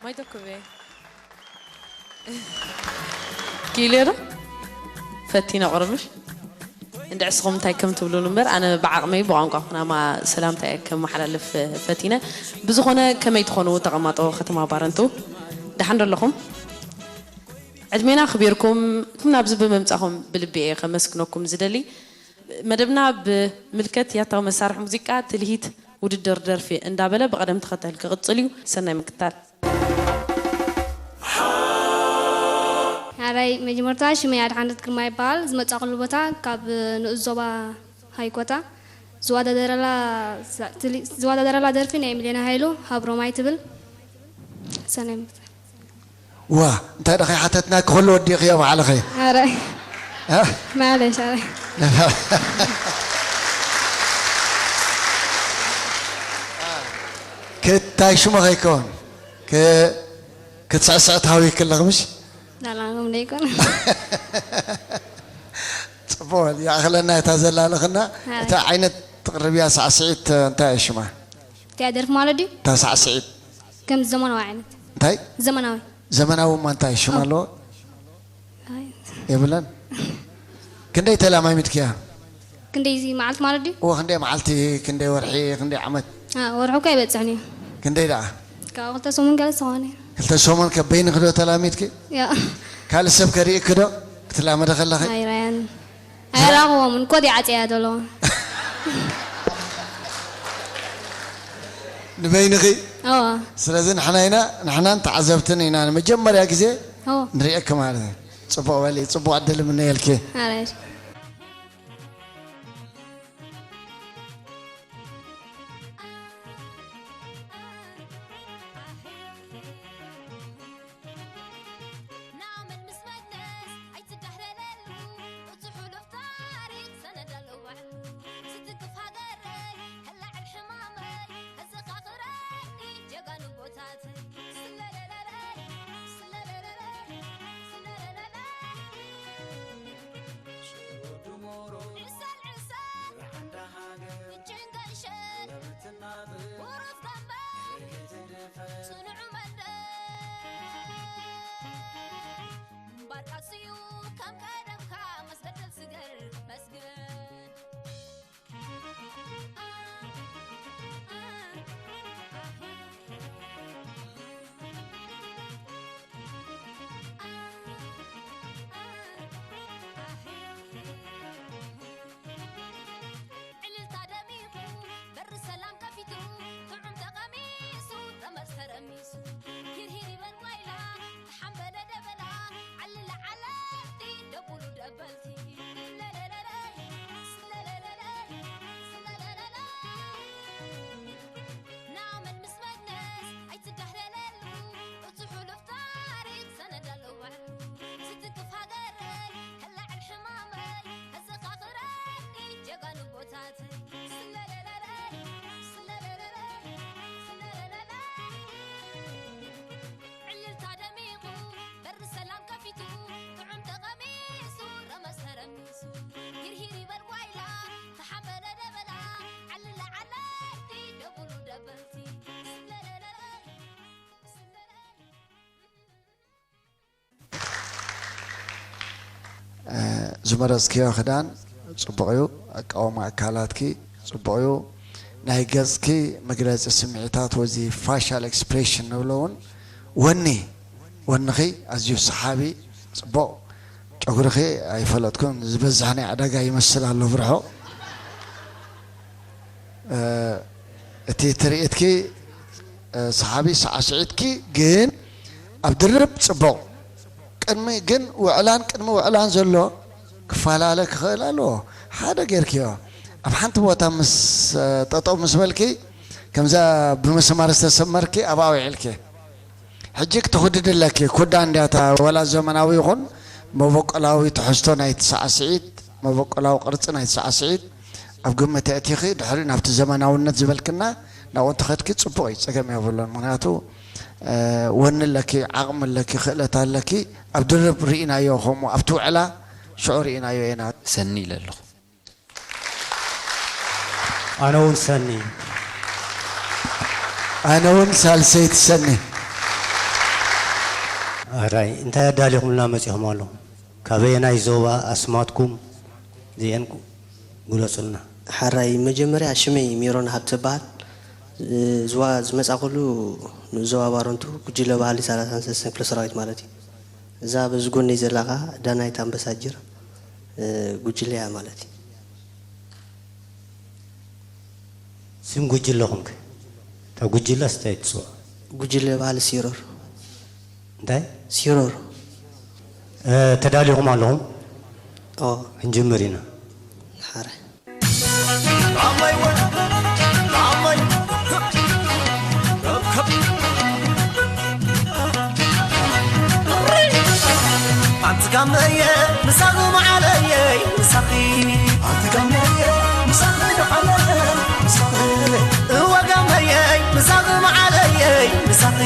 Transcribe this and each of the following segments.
ማይ ተኩበ። ክኢለ ዶ? ፈቲነ ቁርምሽ። እንድዕስኹም እንታይ ከም ትብሉን እምበር፣ ኣነ ብዓቕመይ ብቋንቋ ኩናማ ሰላምታይ ከመሓላልፍ ፈቲነ። ብዝኾነ፣ ከመይ ትኾኑ ተቐማጦ ከተማ ባረንቱ? ደሓን ዶ ኣለኹም? ዕድሜና ኣኽቢርኩም ናብዚ ብምምጻኹም ብልቢ እየ ከመስግነኩም ዝደሊ። መደብና ብምልከት ያታዊ መሳርሒ ሙዚቃ ትልሂት ውድድር ደርፊ እንዳበለ ብቐደም ተኸተል ክቕጽል እዩ። ሰናይ ምክታል። ሓራይ መጀመርታ ሽመይ ኣድሓነት ግርማ ይበሃል። ዝመጻእኩሉ ቦታ ካብ ንኡስ ዞባ ሃይኮታ። ዝወዳደረላ፣ ዝወዳደረላ ደርፊ ናይ ሚልዮን ሃይሉ ሃብሮማይ ትብል። ሰናይ ምክታል። ዋ፣ እንታይ ደኸ ሓተትና ክኽሉ ወዲእኽዮ ባዕልኸ? ኣረ። እ? ማለሽ፣ ኣረ። ክታይ ሽሙ ኸይከውን? ክ-፣ ክትስዕስዕ ትሃዊ ክለኽ ምሽ? ላላም ደይኮን። ጽቡቕ በል፣ ይኣኽለና እታ ዘላለኽና። ኣረ። እታ ዓይነት ትቕርብያ ሳዕስዒት እንታይ እያ ሽማ? እቲኣ ደርፊ ማለት ድዩ? እታ ሳዕስዒት። ከም ዘመናዊ ዓይነት። እንታይ? ዘመናዊ። ዘመናዊ እማ እንታይ ሽም ኣለዎ? ኣይ። የብለን። ክንደይ ተላማሚድክያ? ክንደይ እዚ መዓልቲ ማለት ድዩ? እወ፣ ክንደይ መዓልቲ፣ ክንደይ ወርሒ፣ ክንደይ ዓመት? አ፣ ወርሒ እኮ ኣይበጽሕን እዩ። ክንደይ ደኣ? ካብ ክልተ ሰሙን ገለ ዝኾነ። ክልተ ሰሙን ከበይንኺ ዶ ተላሚድኪ? ያ። ካልእ ሰብ ከርእይኪ ዶ? ክትላመደ ከለኺ? ኣይራያን። ኣይራኽቦምን፣ ኮድ ይዓጽያ ዘለዋ። ንበይንኺ? እወ። ስለዚ ንሕና ኢና፣ ንሕናን ተዓዘብትን ኢና ንመጀመርያ ግዜ እወ። ንርእየኪ ማለት እዩ። ጽቡቕ በሊ፣ ጽቡቕ ዕድል እምነየልኪ። ኣራይ። ናምን ምስ መለስ ኣይትዳህለለሉ፣ እቲ ሕሉፍ ታሪኽ ሰነድ ኣለዎ ባዕሉ። ዝትንክፍ ሃገረይ፣ ከላዕል ሕማመይ፣ ከዘኻኽረኒ ጀጋኑ ኣቦታተይ። ስለለለለይ፣ ስለለለለይ፣ ስለለለለይ። ዕሰል ዕሰል፣ ጭንገሸል፣ ቁሩፍ ደንበ፣ ጽኑዕ መንደር። ባርቃ ስዩ ከም ቀደምካ መስገደል ስገር መስገን። ዕልልታ ደሚቑ በሪ ሰላም ከፊቱ፣ ጥዑም ተቐሚሱ፣ ረመጽ ተረሚሱ፣ ሂርሂር ይበል ጓይላ፣ ተሓምበለ ደበላ፣ ዓልለ ዓለልቲ፣ ደቡሉ ደበልቲ። ለለለለይ፣ ስለለለለይ፣ ስለለለለይ። ናመን ምስ መግነዝ ኣይትዳህለለሉ፣ እቲ ሕሉፍ ታሪኽ ሰነድ ኣለዎ ባዕሉ። ዝትንክፍ ሃገረይ፣ ከላዕል ሕማመይ፣ ከዘኻኽረኒ ጀጋኑ ኣቦታተይ። ስለለለለይ፣ ስለለለለይ፣ ስለለለለይ። ዕልልታ ደሚቑ፣ በሪ ሰላም ከፊቱ፣ ጥዑም ተቐሚሱ፣ ረመጽ ተረሚሱ። ሂርሂር ይበል ጓይላ፣ ተሓንበለ ደበላ፣ ዓልለ ዓለልቲ፣ ደቡሉ ደበልቲ። ስለለለለይ፣ ስለለለለይ። እ፣ ዝመረጽክዮ ክዳን ጽቡቕ እዩ። ኣቃውማ ኣካላትኪ ጽቡቕ እዩ። ናይ ገጽኪ መግለጺ ስምዒታት ወይ እዚ ፋሻል ኤክስፕሬሽን ንብሎ እውን ወኒ፣ ወንኺ ኣዝዩ ሰሓቢ፣ ጽቡቕ። ጨጉርኺ ኣይፈለጥኩን፣ ዝበዝሕ ናይ ዕዳጋ ይመስል ኣሎ ብርሖ። እ፣ እቲ ትርኢትኪ፣ እ፣ ሰሓቢ፣ ሳዕስዒትኪ ግን ኣብ ድርብ ጽቡቕ። ቅድሚ ግን ውዕላን ቅድሚ ውዕላን ዘሎ ክፈላለ ክኽእል ኣለዎ። ሓደ ጌርክዮ። ኣብ ሓንቲ ቦታ ምስ፣ እ፣ ጠጠው ምስ በልኪ፣ ከምዛ ብምስማር ዝተሰመርኪ ኣብኣ ውዒልኪ። ሕጂ ክትኹድዲ ኣለኪ። ኩዳ እንድያ እታ፣ ወላ ዘመናዊ ይኹን መበቆላዊ ትሕዝቶ ናይቲ ሳዕስዒት፣ መበቆላዊ ቅርጺ ናይቲ ሳዕስዒት ኣብ ግምት ኣእቲኺ፣ ድሕሪ ናብቲ ዘመናውነት ዝበልክና ናብኡ እንተኸድኪ ጽቡቕ እዩ፣ ጸገም የብሉን። ምኽንያቱ፣ እ፣ ወኒ ኣለኪ፣ ዓቕሚ ኣለኪ፣ ክእለት ኣለኪ። ኣብ ድርብ ርኢናዮ፣ ከምኡ ኣብቲ ውዕላ ሽዑ ርኢናዮ ኢና። ሰኒ ኢለ ኣለኹ። ኣነ እውን ሰኒ። ኣነ እውን ሳልሰይቲ ሰኒ። ኣራይ እንታይ ኣዳሊኹምልና መጺኹም ኣለኹም? ካበየናይ ዞባ ኣስማትኩም ዚአን ግለጹልና። ሓራይ መጀመርያ ሽመይ ሜሮን ሃብተ በሃል። ዝዋ ዝመጻኹሉ ንዞባ ባረንቱ ጉጅለ ባህሊ ሰላሳን ሰለስተን ክፍለ ሰራዊት ማለት እዩ። እዛ በዚ ጎነይ ዘላ ኸኣ ዳናይት ኣምበሳጅር ጉጅለ እያ ማለት እዩ። ስም ጉጅለኹም ከ? እታ ጉጅለ ስታይ ትጽዋዕ? ጉጅለ በሃል ሲሮር። እንታይ? ሲሮር። ተዳሊኹም ኣለኹም? ኦ። ክንጅምር ኢና። ሓረ። ኣንቲ ጋመየ ምሳኺ መዓለየይ ምሳኺ ኣንቲ ጋመየ ምሳኺ መዓለየይ ምሳኺ እወ ጋመየይ ምሳኺ መዓለየይ ምሳኺ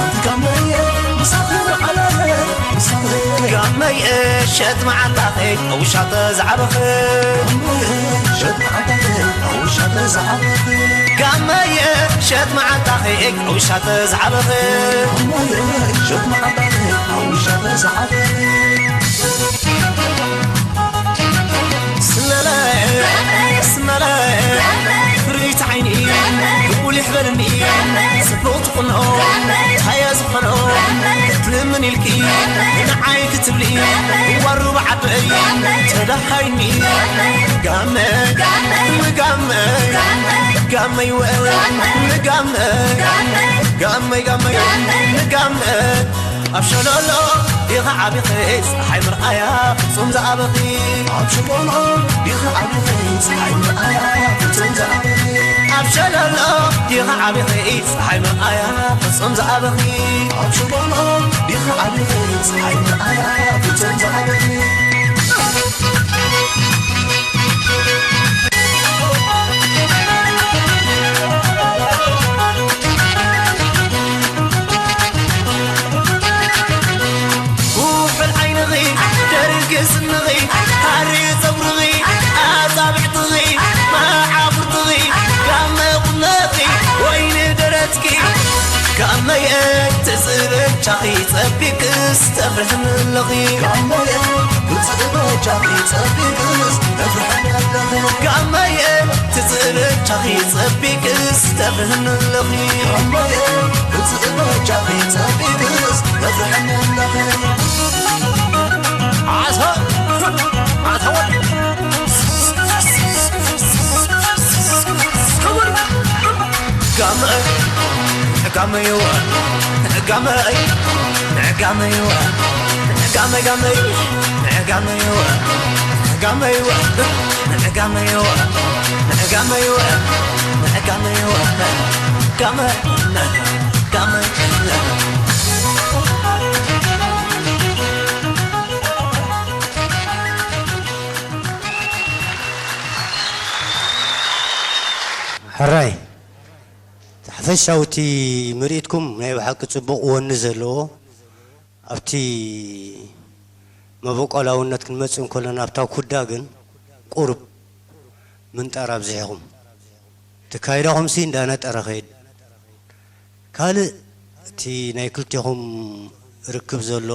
ኣንቲ ጋመየ ምሳኺ መዓለየይ ምሳኺ ጋመየ ሸት መዓንጣኺ ውሻ ተዛዕበኺ ሸት መዓንጣኺ ውሻ ተዛዕበኺ ጋመየ ሸት መዓንጣኺ ውሻ ተዛዕበኺ ሸት መዓንጣኺ ውሻ ተዛዕበኺ ስመለ ስመለ ርኢት ዓይኒ ብቁል ይሕበልኒ ጽቡቕ ትቕንኦ ታያ ዝኾኖ ክትልምን ኢልኪ ንዓይ ክትብሊ ዋሩ ብዓበይ ተዳሃይኒ ጋመ ንጋመ ጋመይ ወ ንጋመ ጋመይ ጋመይ ንጋመ ኣብ ሸለሎ ዲኻ ዓቢኺ ፀሓይ ምርኣያ ፍጹም ዝኣበኺ ኣብ ሸለሎ ዲኻ ዓቢኺ ፀሓይ ምርኣያ ፍጹም ዝኣበኺ ኣብ ሸለሎ ዲኻ ዓቢኺ ፀሓይ ምርኣያ ፍጹም ዝኣበኺ ኣብ ሸለሎ ዲኻ ዓቢኺ ፀሓይ ምርኣያ ፍጹም ዝኣበኺ ኩሕል ዓይንኺ ደርጊ ስንኺ ሃሪ ጸጉርኺ ኣጻብዕትኺ መዓፍርትኺ ጋመ ቁነኺ ወይኒ ደረትኪ ጋመየ ትጽበቻኺ ጸቢቅስ ተፍርሕኒ ኣለኺ ጋመየ ትጽበቻኺ ጸቢቅስ ተፍርሕኒ ኣለኺ ጋመየ ትጽበቻኺ ጸቢቅስ ተፍርሕኒ ኣለኺ ጋመየ ትጽበቻኺ ጸቢቅስ ተፍርሕኒ ኣለኺ ዓሳ ዓሳ ወዲ ጋመ ጋመይዋ ጋመይ ጋመይዋ ጋመይ ጋመይ ጋመይዋ ጋመይዋ ጋመይዋ ጋመይዋ ጋመይዋ ጋመ ጋመ ሕራይ ሓፈሻዊ እቲ ምርኢትኩም ናይ ብሓቂ ጽቡቕ ወኒ ዘለዎ ኣብቲ መበቆላውነት ክንመጽእ እንከለና ኣብታ ኩዳ ግን ቁሩብ ምንጣር ኣብዚሕኹም ትካይዳኹምሲ እንዳነጠረ ኸይድ ካልእ እቲ ናይ ክልቴኹም ርክብ ዘሎ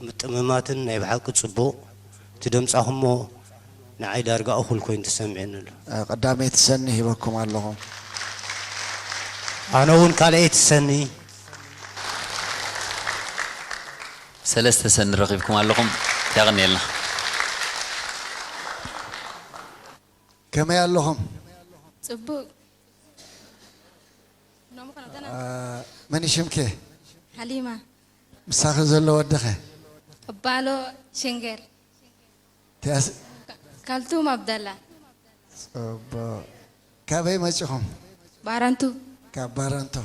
ምጥምማትን ናይ ብሓቂ ጽቡቕ እቲ ደምጻኹሞ ንዓይ ዳርጋ እኹል ኮይኑ ተሰሚዕኒ ኣሎ። ቀዳመይቲ ሰኒ ሂበኩም ኣለኹ። ኣነ እውን ካልኣይቲ ሰኒ። ሰለስተ ሰኒ ረኺብኩም ኣለኹም። የቐንየልና። ከመይ ኣለኹም? ጽቡቕ። መን ሽምከ? ሓሊማ። ምሳኺ ዘሎ ወድኸ? እባሎ ሸንገር። ተያስ ካልቱም ኣብደላ። ጽቡቕ። ካበይ መጺኹም? ባረንቱ። ካብ ባረንቱ።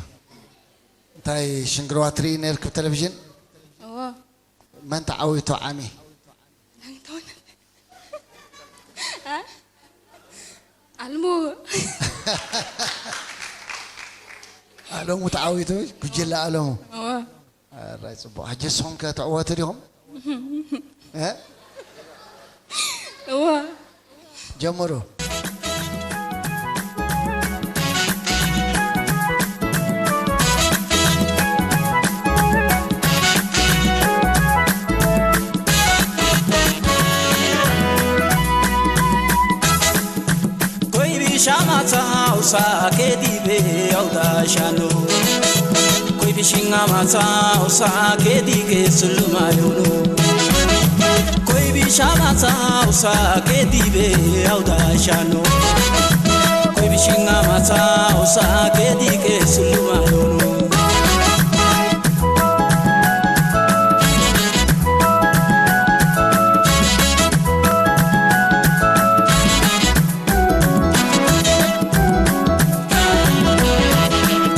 እንታይ ሽንግርዋ ትርኢ ነርክ ብቴሌቪዥን? እዎ። መን ተዓዊቱ ዓሚ? ኣልሙ። ኣለሙ ተዓዊቱ? ጉጅለ ኣለሙ። እዎ። ኣራይ ጽቡቕ። ሕጂ ንስኹም ከ ትዕወቱ ዲኹም? እ? እዋ። ጀምሩ። ሻማታ ውሳ ኬዲቤ ኣውዳ ሻኖ ኮይቢ ሽኛ ማታ ውሳ ኬዲጌ ስሉማ ዮኖ ኮይቢ ሻማታ ውሳ ኬዲቤ ኣውዳ ሻኖ ኮይቢ ሽኛ ማታ ውሳ ኬዲጌ ስሉማ ዮኖ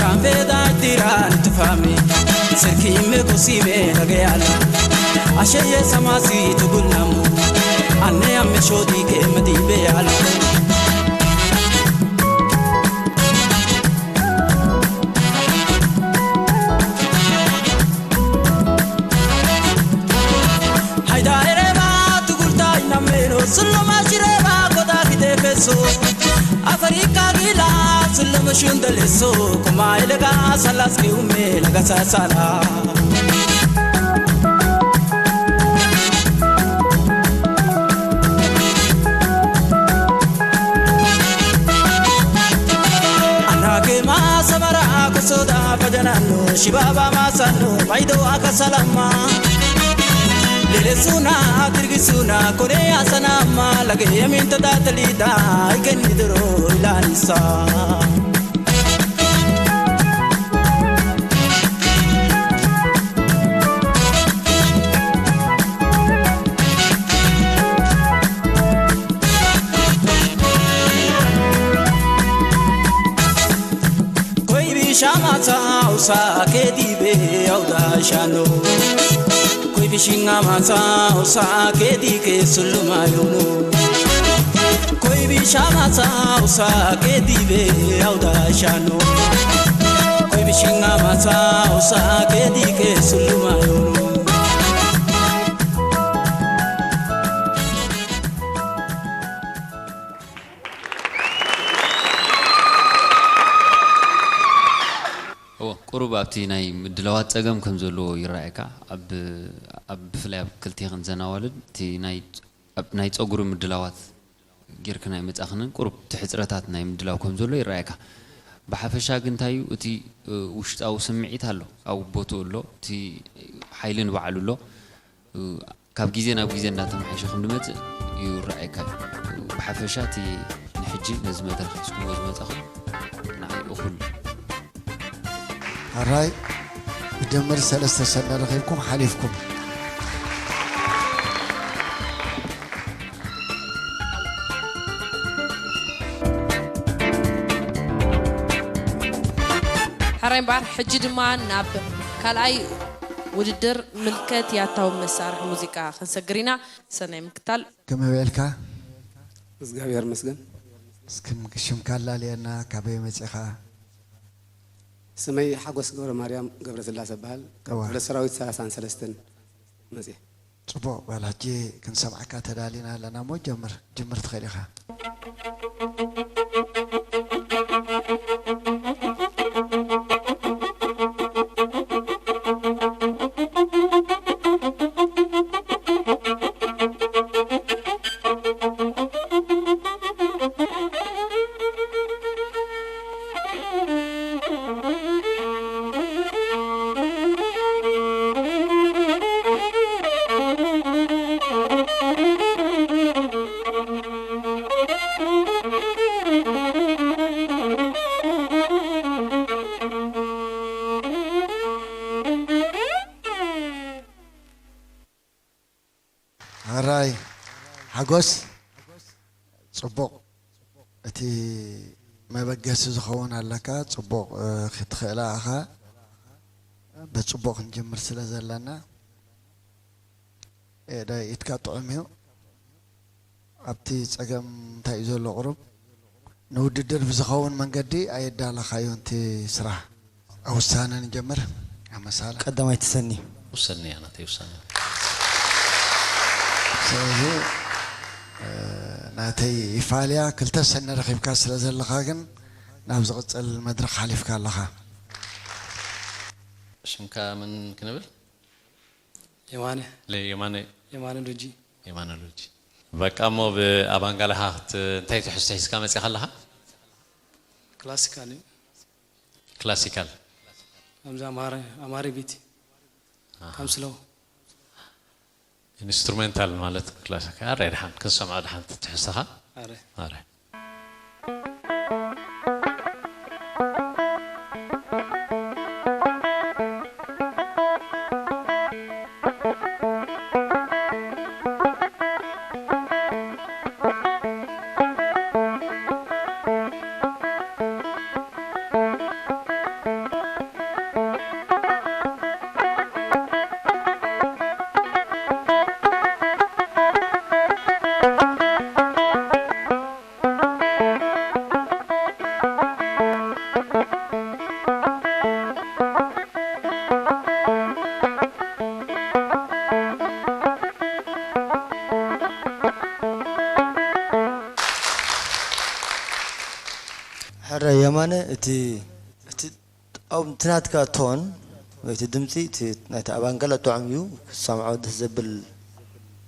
Kanfeda tiran tufami sirki me kosime lageyala asheye samasi tugulamu anne amme shodi ke madibe yala Haida ereba tugulta inameno sulloma shireba koda kite feso Afrika gila sulloma shundaleso kuma elega salas ke ume laga sasala Anake ma samara kusoda pajanano shibaba masano maido akasalama Lele suna tirgi suna kore asanama lage yamin tada talida iken nidro ilanisa Koibi shamata usa kedibe auda shano Koibi shingamata usa kedike sulumayuno Koibi shamata usa kedibe auda shano Koibi shingamata usa kedike sulumayuno እወ፣ ቁሩብ ኣብቲ ናይ ምድላዋት ጸገም ከም ዘለዎ ይረኣየካ። ኣብ፣ ኣብ፣ ብፍላይ ኣብ ክልቴኽን ዘን ኣዋልድ እቲ ናይ፣ ኣብ ናይ ጸጉሪ ምድላዋት ጌርክን ኣይመጻእክንን፣ ቁሩብ እቲ ሕጽረታት ናይ ምድላው ከም ዘሎ ይረኣየካ። ብሓፈሻ ግን እንታይ እዩ፣ እቲ፣ እ፣ ውሽጣዊ ስምዒት ኣሎ፣ ኣብ ቦትኡ ኣሎ፣ እቲ ሓይሊ ንባዕሉ ኣሎ። እ፣ ካብ ግዜ ናብ ግዜ እንዳተማሓየሸ ከም ዝመጽእ ይረኣየካ እዩ። ብሓፈሻ እቲ ንሕጂ ነዚ መድረኽ ሒዝኩምዎ ዝመጻኹም ንዓይ እኹል እዩ። ሕራይ ብድምር ሰለስተ ሰነ ረኺብኩም ሓሊፍኩም። ሕራይ እምበኣር ሕጂ ድማ ናብ ካልኣይ ውድድር ምልከት ያታዊ መሳርሒ ሙዚቃ ክንሰግር ኢና። ሰናይ ምክታል። ከመይ ውዒልካ? እግዚኣብሔር ይመስገን። እስኪ ሽምካ ኣላልየና፣ ካበይ መጺኻ? ስመይ ሓጎስ ገብረ ማርያም ገብረ ስላሰ እበሃል። ካብ እዋ። ክፍለ ሰራዊት ሰላሳን ሰለስተን መጽየ። ጽቡቕ በል፣ ሕጂ ክንሰምዓካ ተዳሊና ኣለና እሞ ጀምር፣ ጅምር ትኽእል ኢኻ። ሕራይ ሓጎስ፣ ጽቡቕ። እቲ መበገሲ ዝኸውን ኣለካ፣ ጽቡቕ፣ እ፣ ክትኽእላ ኢኻ። ብጽቡቕ ክንጅምር ስለ ዘለና፣ ኤዳይ፣ ኢድካ ጥዑም እዩ። ኣብቲ ጸገም እንታይ እዩ ዘሎ ቁሩብ? ንውድድር ብዝኸውን መንገዲ ኣየዳለኻዮን እቲ ስራሕ። ኣብ ውሳነ ንጀምር። ኣመሳላ። ቀዳማይ ትሰኒ። ውሰኒ እያ ናተይ ውሳነ። ስለዚ፣ እ፣ ናተይ ይፋልያ። ክልተ ሰኒ ረኺብካ ስለ ዘለኻ ግን ናብ ዝቕጽል መድረኽ ሓሊፍካ ኣለኻ። ሽምካ መን ክንብል? የማነ። ለ-፣ የማነ። የማነ ዶጂ። የማነ ዶጂ። በቃ እሞ ብኣባንጋላኻ ክት-፣ እንታይ ትሕዝቶ ሒዝካ መጺኻ ኣለኻ? ክላሲካል እዩ። ክላሲካል። ከምዚ ኣምሃሪ ኣምሃሪ ቢት ኣሃ። ከም ስለው። ኢንስትሩሜንታል ማለት ክላሲካል። ኣረ ድሓን ክንሰምዖ ድሓን ትትሕዝተኻ። ኣረ። ኣረ። ሕረ የማነ፣ እቲ እቲ ኣብ እቲ ናትካ ቶን ወይ እቲ ድምጺ፣ እቲ ናይቲ ኣባንገላ ጥዑም እዩ፣ ክሰምዖ ደስ ዘብል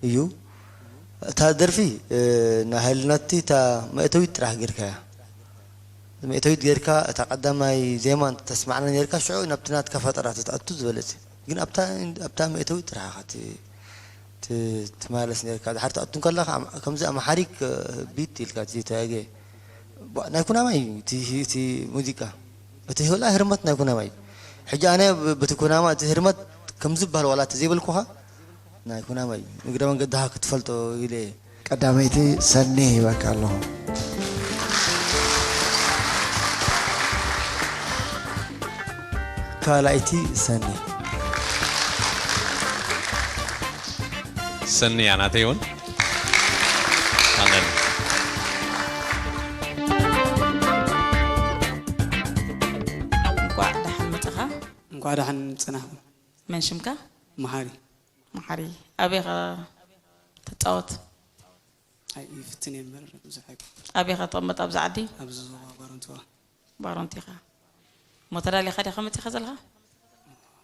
እዩ። እታ ደርፊ፣ እ፣ ናይ ሃይልናቲ እታ መእተዊት ጥራሕ ጌርካያ። መእተዊት ጌርካ፣ እታ ቀዳማይ ዜማ እንተተስማዕና ኔርካ፣ ሽዑ ናብቲ ናትካ ፈጠራ ተትኣቱ ዝበለጸ። ግን ኣብታ፣ ኣብታ መእተዊት ጥራሕ ኢኻ ት-፣ ት-፣ ትማለስ ኔርካ። ድሓር ትኣቱ እንከለኻ፣ ኣም-፣ ከምዚ ኣምሓሪክ፣ እ፣ ቢት ኢልካ፣ እቲ ተያገ። ባ-፣ ናይ ኩናማ እዩ፣ እቲ፣ እቲ ሙዚቃ። እቲ ህላ ህርመት ናይ ኩናማ እዩ። ሕጂ ኣነ ብ-፣ በቲ ኩናማ፣ እቲ ህርመት ከም ዝበሃል ዋላ እንተዘይበልኩኻ፣ ናይ ኩናማ እዩ። እግረ መንገድኻ ክትፈልጦ ኢለ እየ። ቀዳመይቲ ሰኒ ሂበካ ኣለኹ። ካልኣይቲ ሰኒ። ሰኒ እያ ናተይ እውን። ኣነን። እንኳዕ ደሓን መጻኻ። እንኳዕ ደሓን ጸናሕኩም። መን ሽምካ? መሓሪ። መሓሪ። ኣበይ ኢኻ ትጻወት? ኣይ፣ ይፍትን እየ እምበር ብዙሕ ኣይኮ-፣ ኣበይ ኢኻ ትቕመጥ ኣብዚ ዓዲ? ኣብዚ ዞባ ባረንቱ። ባረንቱ ኢኻ። እሞ ተዳሊኻ ዲኻ መጺኻ ዘለኻ?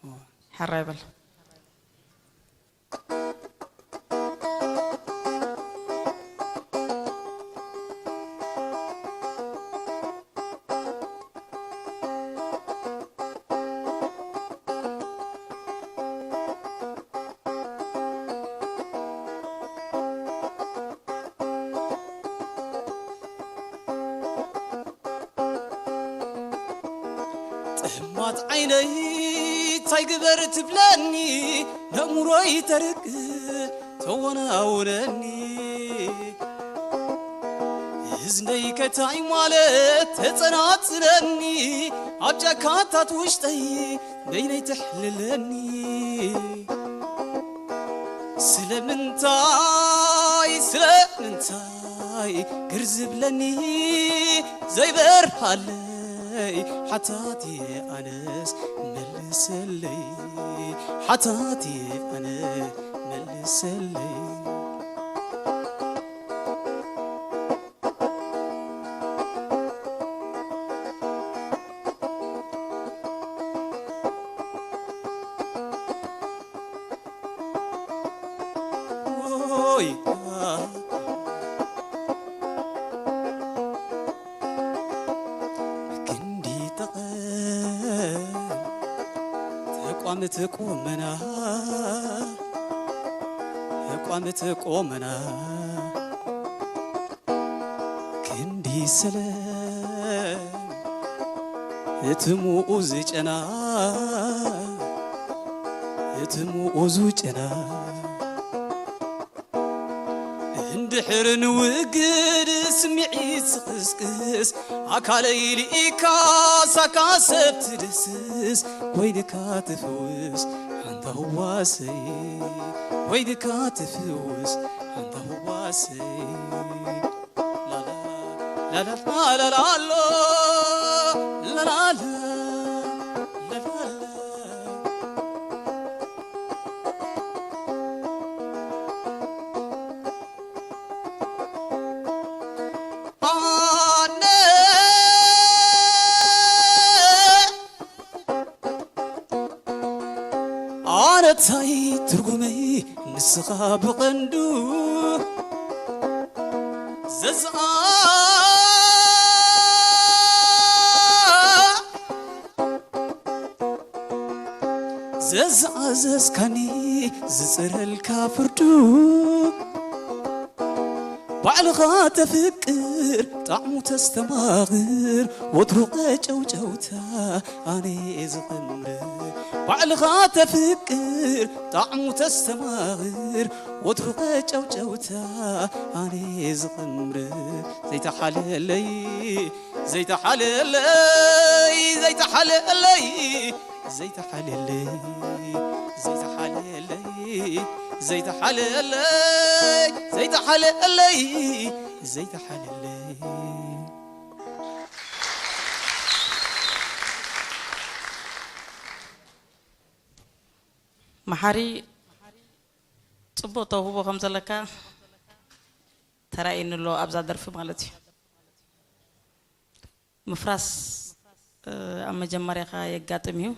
እወ። ሕራይ በል። ጥሕማት ዓይነይ እንታይ ግበር ትብለኒ፣ ነእምሮይ ተርቅ ተወናውነኒ። እዝነይ ከታይ ማለት ተጸናጽለኒ፣ ኣብ ጫካታት ውሽጠይ በይነይ ተሕልለኒ። ስለምንታይ፣ ስለምንታይ ግር ዝብለኒ ዘይበርሃለይ ሓታትየ ኣነስ መልሰለይ፣ ሓታትየ ኣነ መልሰለይ። ኦይ፣ ክንዲ ጠቐም ተቋም ተቆመና፣ ተቋም ተቆመና። ክንዲ ሰለም እቲ ምኡዝ ጨና፣ እቲ ምኡዝ ጨና። እንድሕር ንውግድ ስምዒት ዝቕስቅስ፣ ኣካለይ ልኢካ ሳካ ሰብ ትድስስ፣ ወይልካ ትፍውስ ሓንታ ህዋሰይ፣ ወይልካ ትፍውስ ሓንታ ህዋሰይ። ላላ፣ ላላ፣ ላላሎ፣ ላላላ፣ ላላላ። ኣነ ኣነታይ ትርጉመይ ንስኻ ብቐንዱ ዘዝኣ ዘዝኣዘዝካኒ ዝጽረልካ ፍርዱ፣ ባዕልኻ ተፍቅር ጣዕሙ ተስተማቕር፣ ወትሩ ቀጨውጨውታ ኣነ ዝቕምር። ባዕልኻ ተፍቅር ጣዕሙ ተስተማቕር፣ ወትሩ ቀጨውጨውታ ኣነ ዝቕምር። ዘይተሓለለይ ዘይተሓለለይ ዘይተሓለለይ ዘይተሓለለይ ዘይተሓለለይ ዘይተሓለለይ ዘይተሓለለይ ዘይተሓለለይ። መሓሪ፣ ጽቡቕ ተውህቦ ከም ዘለካ ተራእዩኒ ኣሎ ኣብዛ ደርፊ ማለት እዩ። ምፍራስ ኣብ መጀመርያኻ የጋጥም እዩ።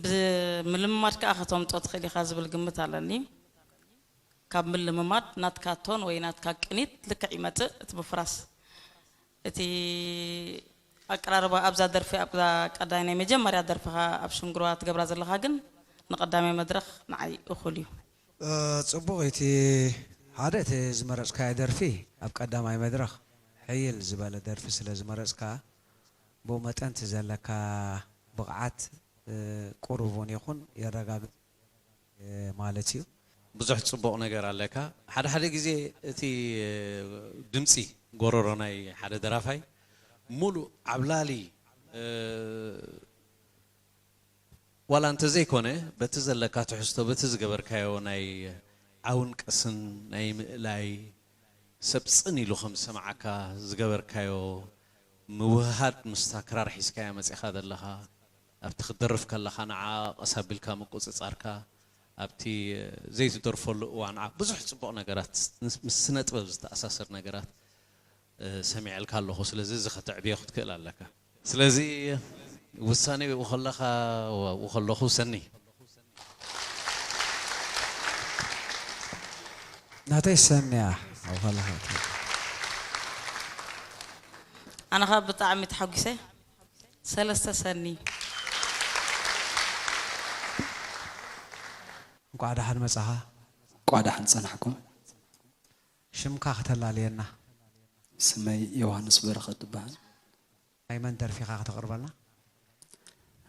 ብምልምማድ ከዓ ከተምጦ ትኽእል ኢኻ ዝብል ግምት ኣለኒ። ካብ ምልምማድ ናትካ ቶን ወይ ናትካ ቅኒት ልክዕ ይመፅእ እቲ ምፍራስ። እቲ ኣቀራርባ ኣብዛ ደርፊ ኣብዛ ቀዳይ ናይ መጀመርያ ደርፍኻ ኣብ ሽንግርዋ ትገብራ ዘለኻ ግን ንቐዳማይ መድረኽ ንዓይ እኹል እዩ። ጽቡቕ እቲ ሓደ እቲ ዝመረጽካዮ ደርፊ ኣብ ቀዳማይ መድረኽ ሕይል ዝበለ ደርፊ ስለ ዝመረጽካ ብኡ መጠን እቲ ዘለካ ብቕዓት ቁሩብ እውን ይኹን የረጋግጽ ማለት እዩ። ብዙሕ ጽቡቕ ነገር ኣለካ። ሓደ ሓደ ግዜ እቲ ድምጺ ጎረሮ ናይ ሓደ ደራፋይ ሙሉእ ዓብላሊ ዋላ እንተዘይኮነ በቲ ዘለካ ትሕዝቶ በቲ ዝገበርካዮ ናይ ዓውን ቀስን ናይ ምእላይ ሰብ ጽን ኢሉ ከም ዝሰምዓካ ዝገበርካዮ ምውህሃድ ምስታ ክራር ሒዝካያ መጺኻ ዘለኻ ኣብቲ ክትደርፍ ከለኻ ንዓ ቀስ ኣቢልካ ምቁጽጻርካ ኣብቲ ዘይትደርፈሉ እዋን ዓ ብዙሕ ጽቡቕ ነገራት ምስ ስነ ጥበብ ዝተኣሳሰር ነገራት ሰሚዐልካ ኣለኹ ስለዚ እዚ ከተዕብዮ ክትክእል ኣለካ ስለዚ ውሳኔ ኣብኡ ከለኻ ኣብኡ ከለኹ ሰኒ ናተይ ሰኒ እያ ኣብኡ ከለኻ ኣነ ኸኣ ብጣዕሚ ተሓጒሰ ሰለስተ ሰኒ እንኳዕ ደሓን መጻኻ እንኳዕ ደሓን ጸናሕኩም ሽምካ ከተላልየና ስመይ ዮሃንስ በረኸት እበሃል ናይ መን ደርፊ ኢኻ ከተቕርበልና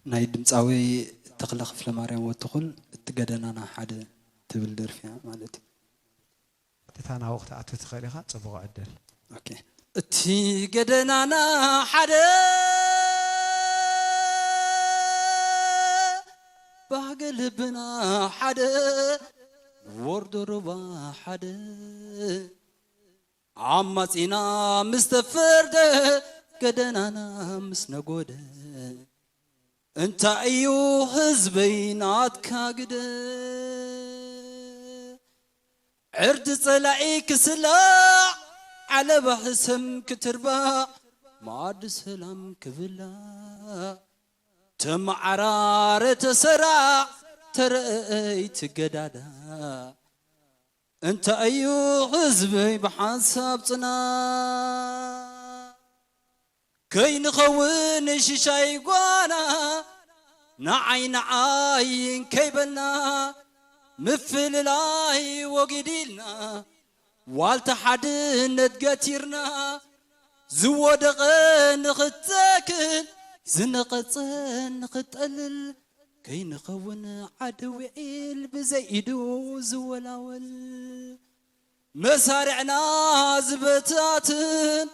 ናይ ድምፃዊ ተኽለ ክፍለማርያም ወትኹል እቲ ገደናና ሓደ ትብል ደርፊ እያ ማለት እዩ ቀጥታ ናብኡ ክትኣቱ ትኽእል ኢኻ ጽቡቕ ዕድል እቲ ገደናና ሓደ ባህገ ልብና ሓደ ወርዶ ሩባ ሓደ ዓማጺና ምስ ተፈርደ ገደናና ምስ ነጎደ እንታይ እዩ ህዝበይ ናትካ ግደ ዕርዲ ጸላኢ ክስላዕ ዓለባ ህሰም ክትርባዕ ማዕዲ ሰላም ክብላዕ ተመዓራረ ተሰራዕ ተረእይ ትገዳዳዕ እንታይ እዩ ህዝበይ ብሓንሳብ ጽናዕ ከይንኸውን ሽሻይ ጓና ንዓይ ንዓይ እንከይበልና ምፍልላይ ወጊድ ኢልና ዋልታ ሓድነት ገቲርና ዝወደቐ ንኽተክል ዝነቐጸ ንኽጠልል ከይንኸውን ዓዲ ውዒል ብዘይ ኢዱ ዝወላወል መሳርዕና ዝበታትን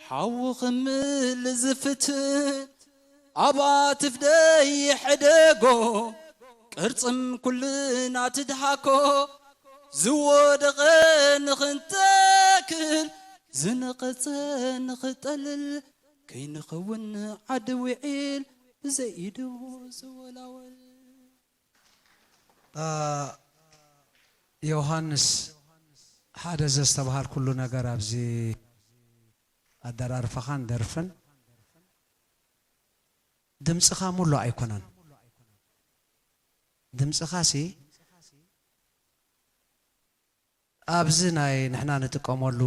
ሓዉ ክምል ዝፍትን ኣብኣ ትፍደይ ሕደጎ ቅርጽም ኩልና ትድሃኮ ዝወደቐ ንኽንተክል ዝነቐጸ ንኽጠልል ከይንኸውን ዓዲ ውዒል ብዘይ ኢዱ ዝወላወል ዮሃንስ ሓደ ዘስተብሃልኩሉ ነገር ኣብዚ ኣደራርፋኻን ደርፍን ድምፅኻ ሙሉእ ኣይኮነን ድምፅኻ ሲ ኣብዚ ናይ ንሕና ንጥቀመሉ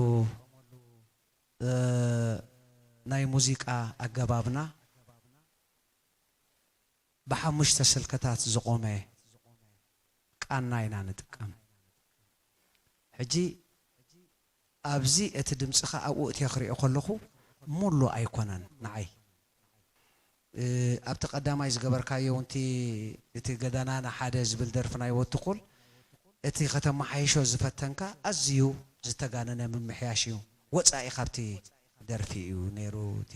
ናይ ሙዚቃ ኣገባብና ብሓሙሽተ ስልክታት ዝቖመ ቃና ኢና ንጥቀም። ሕጂ ኣብዚ እቲ ድምፅኻ ኣብኡ እትየ ክሪኦ ከለኹ ሙሉ ኣይኮነን ንዓይ። እ፣ ኣብቲ ቀዳማይ ዝገበርካዮ እውን እቲ፣ እቲ ገዳናና ሓደ ዝብል ደርፊ ናይ ወትኹል፣ እቲ ከተመሓይሾ ዝፈተንካ ኣዝዩ ዝተጋነነ ምምሕያሽ እዩ። ወጻኢ ካብቲ ደርፊ እዩ ነይሩ እቲ፣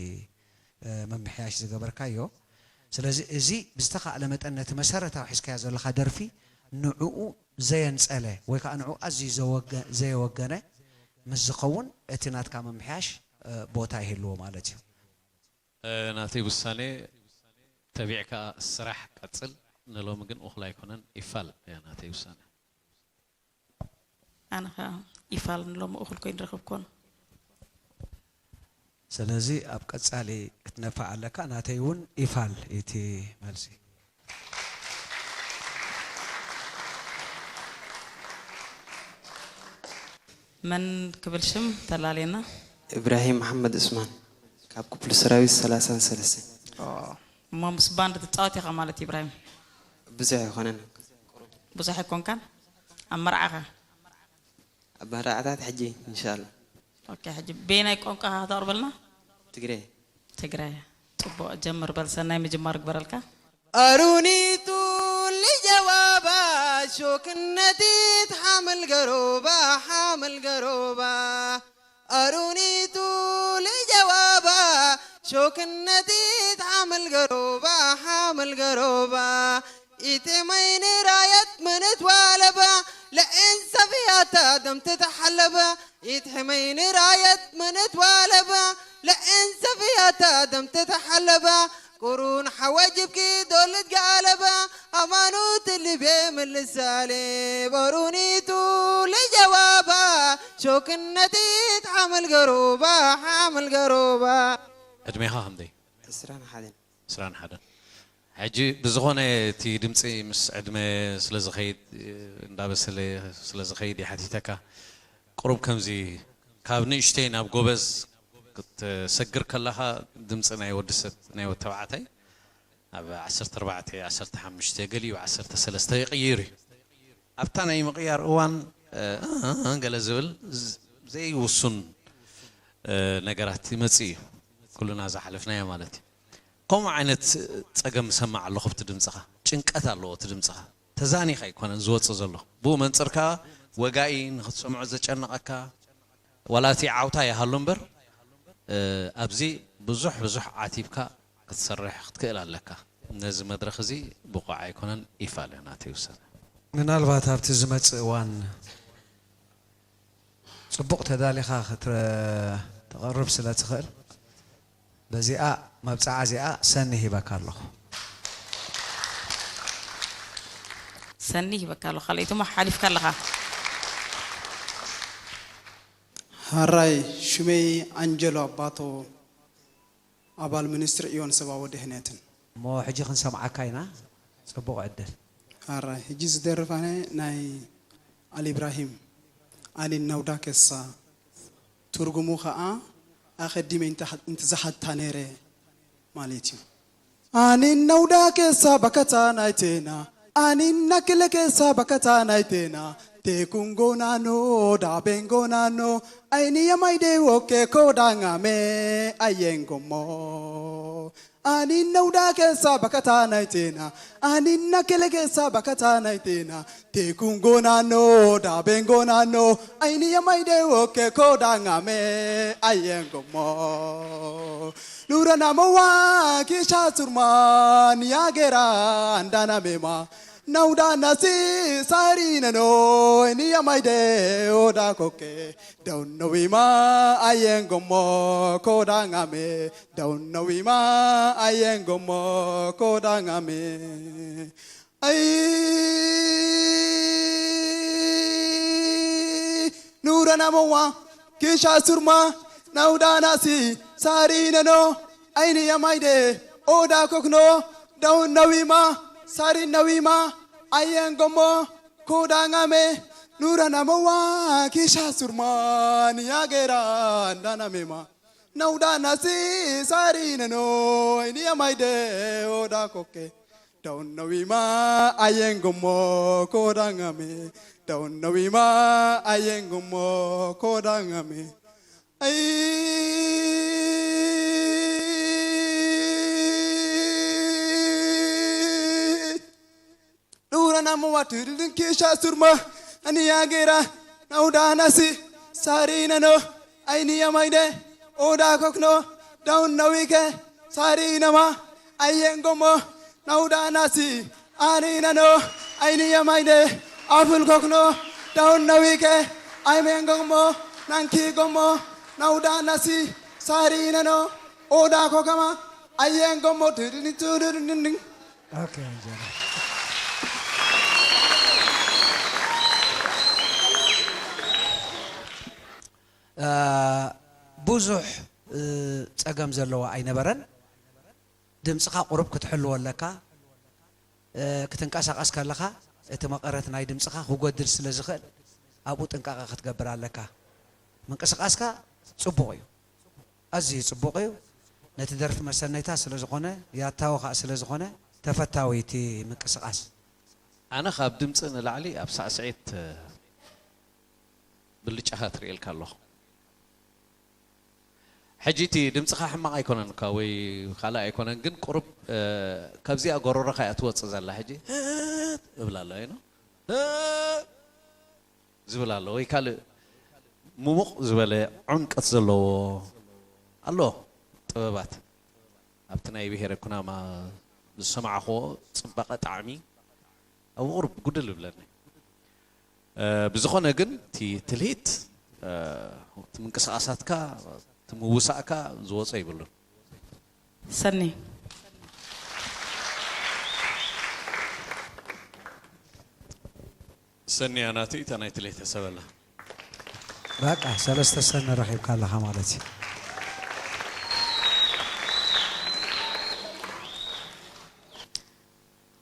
እ፣ ምምሕያሽ ዝገበርካዮ። ስለዚ እዚ ብዝተኻእለ መጠን ነቲ መሰረታዊ ሒዝካዮ ዘለኻ ደርፊ ንዕኡ ዘየንጸለ ወይ ከዓ ንዕኡ ኣዝዩ ዘወገ-፣ ዘየወገነ ምስ ዝኸውን እቲ ናትካ ምምሕያሽ፣ እ፣ ቦታ ይህልዎ ማለት እዩ። እ፣ ናተይ ውሳኔ ተቢዕካ ስራሕ ቀጽል፣ ንሎሚ ግን እኹል ኣይኮነን፣ ይፋል እያ ናተይ ውሳኔ። ኣነ ኸኣ ይፋል ንሎሚ እኹል ኮይኑ ረኸብኩን። ስለዚ ኣብ ቀጻሊ ክትነፍዕ ኣለካ፣ ናተይ እውን ይፋል እቲ መልሲ። መን ክብል ሽም ተላልየና? ኢብራሂም መሓመድ ዑስማን ካብ ክፍለ ሰራዊት ሰላሳን ሰለስተን። ኦ፣ እሞ ምስ ባንድ ትጻወት ኢኻ ማለት ኢብራሂም? ብዙሕ ኣይኮነን። ብዙሕ ኣይኮንካን? ኣብ መርዓኻ? ኣብ መርዓታት ሕጂ ኢንሻኣላ። ኦኬ፣ ሕጂ በየናይ ቋንቋ ከተቕርበልና? ትግረ። ትግረ። ጽቡቕ፣ ጀምር በል፣ ሰናይ ምጅማር ግበረልካ። أرونيتو لجوابا شوكنتي تحمل قروبا حامل قروبا. أرونيتو لجوابا شوكنتي تحمل قروبا حامل قروبا. إتمين رايت من توالبا لإن سفياتا دم تتحلبا. إتحمين رايت من توالبا لإن سفياتا دم تتحلبا. قرون حواجبكي دولت قالبا. أمانوت اللي بيمل السالب أرونيتو لجوابا. شوكنتي تعمل قروبا حامل قروبا. ዕድሜኻ ክንደይ? ዕስራን ሓደን። ዕስራን ሓደን። ሕጂ ብዝኾነ እቲ ድምፂ ምስ ዕድመ ስለ ዝኸይድ፣ እንዳበሰለ ስለ ዝኸይድ ይሓቲተካ። ቁሩብ ከምዚ ካብ ንእሽተይ ናብ ጎበዝ ክትሰግር ከለኻ ድምፂ ናይ ወዲ ሰብ፣ ናይ ወዲ ተባዕታይ ኣብ ዓሰርተ ኣርባዕተ፣ ዓሰርተ ሓሙሽተ፣ ገሊኡ ዓሰርተ ሰለስተ ይቕይር እዩ። ኣብታ ናይ ምቕያር እዋን፣ እ፣ እ፣ እ፣ ገለ ዝብል ዝ-፣ ዘይውሱን፣ እ፣ ነገራት ይመጽእ እዩ። ኩልና ዝሓለፍናዮ ማለት እዩ። ከምኡ ዓይነት ጸገም እሰምዕ ኣለኹ ኣብቲ ድምጽኻ። ጭንቀት ኣለዎ እቲ ድምጽኻ። ተዛኒኻ ኣይኮነን ዝወጽእ ዘሎ። ብኡ መንጽር ከኣ ወጋኢ ንኽትሰምዖ ዘጨንቐካ፣ ዋላ እቲ ዓውታ ይሃሉ እምበር፣ እ፣ ኣብዚ ብዙሕ ብዙሕ ዓቲብካ ክትሰርሕ ክትክእል ኣለካ። ነዚ መድረኽ እዚ ብቑዕ ኣይኮነን፣ ኢፋል እዩ ናተይ ውሳነ። ምናልባት ኣብቲ ዝመጽእ እዋን ጽቡቕ ተዳሊኻ ክትረ-፣ ተቕርብ ስለ ትኽእል፣ በዚኣ መብጽዓ እዚኣ ሰኒ ሂበካ ኣለኹ። ሰኒ ሂበካ ኣለኹ። ካልኣይቲ እሞ ሓሊፍካ ኣለኻ። ሃራይ፣ ሽመይ ኣንጀሎ ኣባቶ፣ ኣባል ሚኒስትሪ ዕዮን ሰብኣዊ ድሕነትን። እሞ ሕጂ ክንሰምዓካ ኢና። ጽቡቕ ዕድል። ሃራይ፣ ሕጂ ዝደርፍ ኣነ ናይ ኣሊ ኢብራሂም፣ ኣሊ ነውዳ ከሳ፣ ትርጉሙ ኸኣ ኣኸዲመ እንተ-፣ እንትዝሓታ ነይረ ማለት እዩ። ኣኒን ነውዳ ኬሳ በከታ ናይቴና፣ ኣኒን ናክለ ኬሳ በከታ ናይቴና፣ ቴኩን ጎናኖ፣ ዳቤን ጎናኖ፣ ኣይኒ የማይዴ ወኬ ኮዳንጋሜ ኣየንጎሞ። ኣኒን ነውዳ ኬሳ በከታ ናይቴና፣ ኣኒን ናክለ ኬሳ በከታ ናይቴና፣ ቴኩን ጎናኖ፣ ዳቤን ጎናኖ፣ ኣይኒ የማይዴ ወኬ ኮዳንጋሜ ኣየንጎሞ። ኑረና መዋ ኪሻ ሱርማን ያጌራ እንዳና ሜማ ናውዳና ሲ ሳሪ ነኖ ኒያ ማይደ ኦዳ ኮኬ ዳውነዊማ ኣየን ጎሞ ኮዳንጋሜ ዳውነዊማ ኣየን ጎሞ ኮዳንጋሜ። ኣይ ኑረና መዋ ኪሻ ሱርማ ናውዳና ሲ ሳሪ ነኖ ኣይኒ የማይደ ኦዳ ኮክኖ ዳውን ነዊማ ሳሪ ነዊማ ኣየን ጎሞ ኮዳንጋሜ ኑረና መዋ ኪሻ ሱርማ ንያጌራ እንዳና ሜማ ናውዳና ሲ ሳሪ ነኖ ኣይኒ የማይደ ኦዳ ኮኬ Daun nawima ayen gomo kodangame. Daun nawima ayen gomo kodangame. Ay. Dura namu watu dudun kisha surma. Ani agera nauda nasi sari nano. Aini amaide oda kokno. Daun nawike sari nama. Ayen gomo nauda nasi ani nano. Aini amaide aful kokno. Daun nawike aimen gomo nanki gomo nauda nasi sari nano. Oda kokama ayen gomo dudun dudun. Okay, Angela. እ፣ ብዙሕ፣ እ፣ ጸገም ዘለዎ ኣይነበረን። ድምጽኻ ቁሩብ ክትሕልዎ ኣለካ። እ፣ ክትንቀሳቐስ ከለኻ እቲ መቐረት ናይ ድምጽኻ ክጎድል ስለ ዝኽእል ኣብኡ ጥንቃቐ ክትገብር ኣለካ። ምንቅስቓስካ ጽቡቕ እዩ። ኣዝዩ ጽቡቕ እዩ። ነቲ ደርፊ መሰነይታ ስለ ዝኾነ፣ ያታዊ ኸኣ ስለ ዝኾነ፣ ተፈታዊ እቲ ምንቅስቓስ። ኣነ ካብ ድምጺ ንላዕሊ ኣብ ሳዕስዒት፣ እ፣ ብልጫታት ርእየልካ ኣለኹ። ሕጂ እቲ ድምጽኻ ሕማቕ ኣይኮነን እኳ ወይ ካልእ ኣይኮነን፣ ግን ቁሩብ፣ እ፣ ካብዚኣ ጎሮሮኻ እያ ትወጽእ ዘላ። ሕጂ እብላ ኣሎ፣ you know? ዝብል ኣሎ፣ ወይ ካልእ ምሙቕ ዝበለ ዕምቀት ዘለዎ ኣሎ። ጥበባት ኣብቲ ናይ ብሄረ ኩናማ ዝሰማዕኽዎ ጽባቐ ጣዕሚ ኣብኡ ቁሩብ ጉድል ይብለኒ። እ፣ ብዝኾነ ግን እቲ ትልሂት፣ እ፣ እቲ ምንቅስቓሳትካ፣ እቲ ምውሳእካ ዝወጾ የብሉን። ሰኒ። ሰኒ እያ ናተይ፣ እታ ናይ ትልሂት ሕሰበላ። በቃ ሰለስተ ሰኒ ረኺብካ ኣለኻ ማለት እዩ።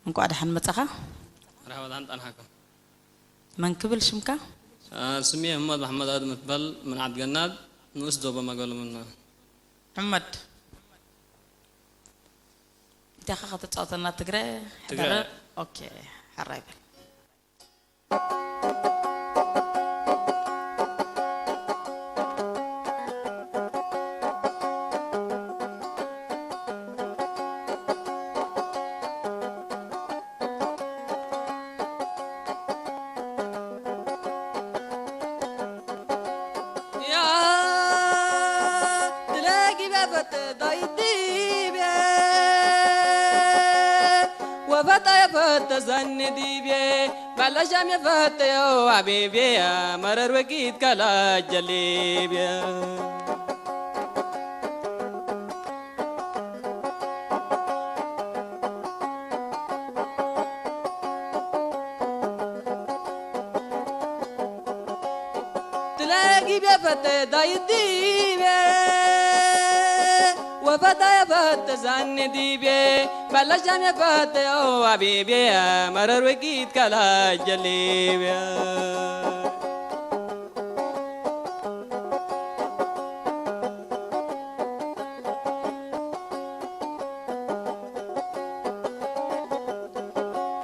እንኳዕ ደሓን መጻኻ። መርሓባ፣ ደሓን ጸናሕኩም። መን ክብል ሽምካ? አ፣ ስሜ ህሞት መሓመድ ኣድም እትበል፣ ምን ዓዲ ገናድ፣ ንኡስ ዞባ ማጋሎምና። ሕመድ፣ እንታይ ኢኻ ከተጻወተና? ትግረ? ትግረ። ሕደር? ኦኬ፣ ሕራይ በል። يا تلاقي بفت ضايديبي وفت يفت زن ديبي بلشم يفت يو حبيبي يا مرر وقيت كلا جليبي. تلاقي بيا فتى دايت ديبي وفتى يا فتى زاني ديبي بلشام يا فتى يا حبيبي يا مرر وقيت كلا جليبي.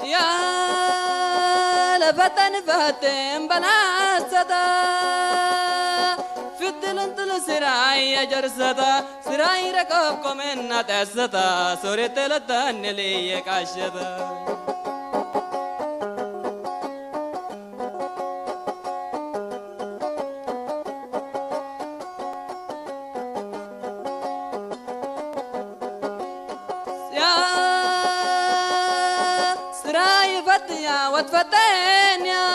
يا لفتن فتن بناستا فتلن تل سراي جرستا سراي ركبكم إن تستا سوري تلتن لي كاشتا. يا سراي فتيا وتفتنيا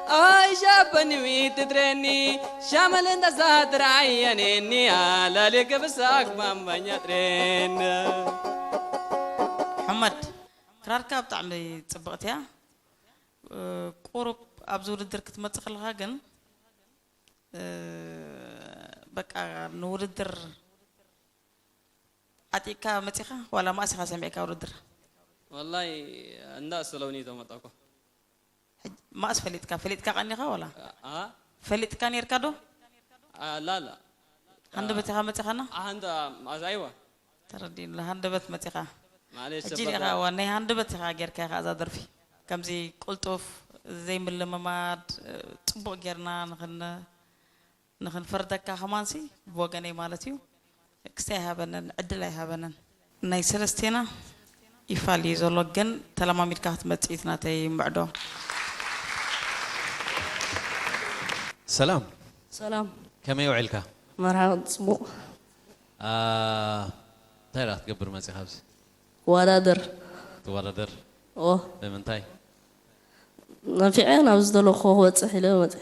أي شاب نوي تدرني شامل انت ساتر عينيني على لك بساك ما مبنيا ترين. محمد، ክራርካ ብጣዕሚ ጽብቕቲ እያ። እ፣ ቁሩብ ኣብዚ ውድድር ክትመጽእ ከለኻ ግን፣ እ፣ በቃ ንውድድር ዓጢቕካ መጺኻ ዋላ መኣስ ኢኻ ሰሚዕካ ውድድር? ወላሂ እንዳ ስለውኒ ተመጣኩ። ሕጅ-፣ መኣስ ፈሊጥካ? ፈሊጥካ ቀኒኻ ዋላ? አ? ፈሊጥካ ኔርካ ዶ? አ፣ ላ፣ ላ። ሃንደበት ኢኻ መጺኻና? አ፣ ሃንደ-፣ መኣስ፣ ኣይዋ። ተረዲኡና፣ ሃንደበት መጺኻ። ማለሽ ሕጂ ዲኻ ዋናይ ሃንደበት ኢኻ ጌርካ ኢኻ እዛ ደርፊ። ከምዚ ቅልጡፍ ዘይምልምማድ፣ ጽቡቕ ጌርና ንኽን-፣ ንኽንፈርደካ ከማንሲ ብወገነይ ማለት እዩ። ክስታይ ኣይሃበንን፣ ዕድል ኣይሃበንን። ናይ ሰለስቴና ይፋል እዩ ዘሎ፣ ግን ተለማሚድካ ክትመጽእ እዩ ናተይ ምዕዶ። ሰላም፣ ሰላም ከመይ ውዒልካ? መርሓባ ጽቡቕ ኣ፣ እንታይ ደኣ ክትገብር መጺኻ ኣብዚ? ክወዳደር ትወዳደር? ኦ ብምንታይ? ነፊዐ ናብ ዝደለኹ ክበጽሕ ኢለ መጺአ